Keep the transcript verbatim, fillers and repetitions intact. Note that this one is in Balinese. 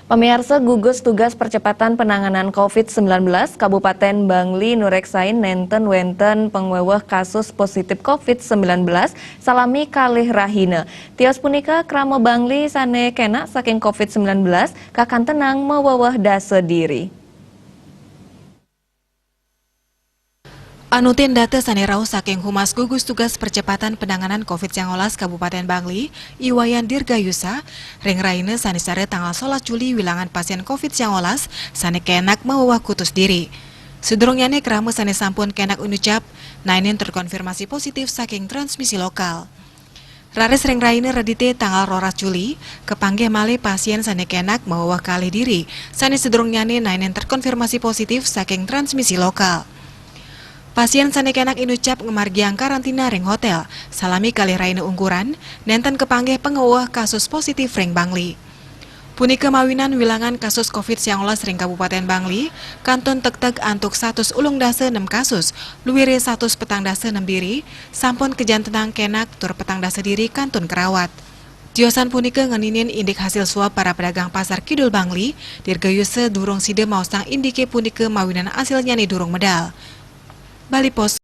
Pamiarsa, gugus tugas percepatan penanganan covid sembilan belas Kabupaten Bangli nureksain nenten wenten pangweweh kasus positif covid sembilan belas salami kalih rahina. Tios punika, krama Bangli sane kena saking covid sembilan belas kakantenang maweweh dasa diri. Anutin data sane rauh saking Humas Gugus Tugas Percepatan Penanganan covid sembilan belas Kabupaten Bangli, I Wayan Dirgayusa, ring rahina Saniswara tanggal solas Juli wilangan pasien covid sembilan belas sane kenak maweweh kutus diri. Sadurungnyane krama sane sampun kenak inucap, naenin terkonfirmasi positif saking transmisi lokal. Raris ring rahina Redite tanggal roras Juli, kapanggih malih pasien sane kenak maweweh kalih diri, sane sadurungnyane naenin terkonfirmasi positif saking transmisi lokal. Pasien sane kenak inucap ngamargiang karantina ring hotel, salami kalih rahina ungkuran, nenten kapanggih pangweweh kasus positif ring Bangli. Punika mawinan wilangan kasus covid sembilan belas ring Kabupaten Bangli, kantun tegteg antuk satus ulung dasa nem kasus, luire satus petang dasa nem diri, sampun kajantenang kenak tur petang dasa diri kantun karawat. Tiosan punika ngeninin indik hasil swab para pedagang Pasar Kidul Bangli, Dirgayusa durung sida maosang indike punika mawinan asilnyane durung medal. Bali Post.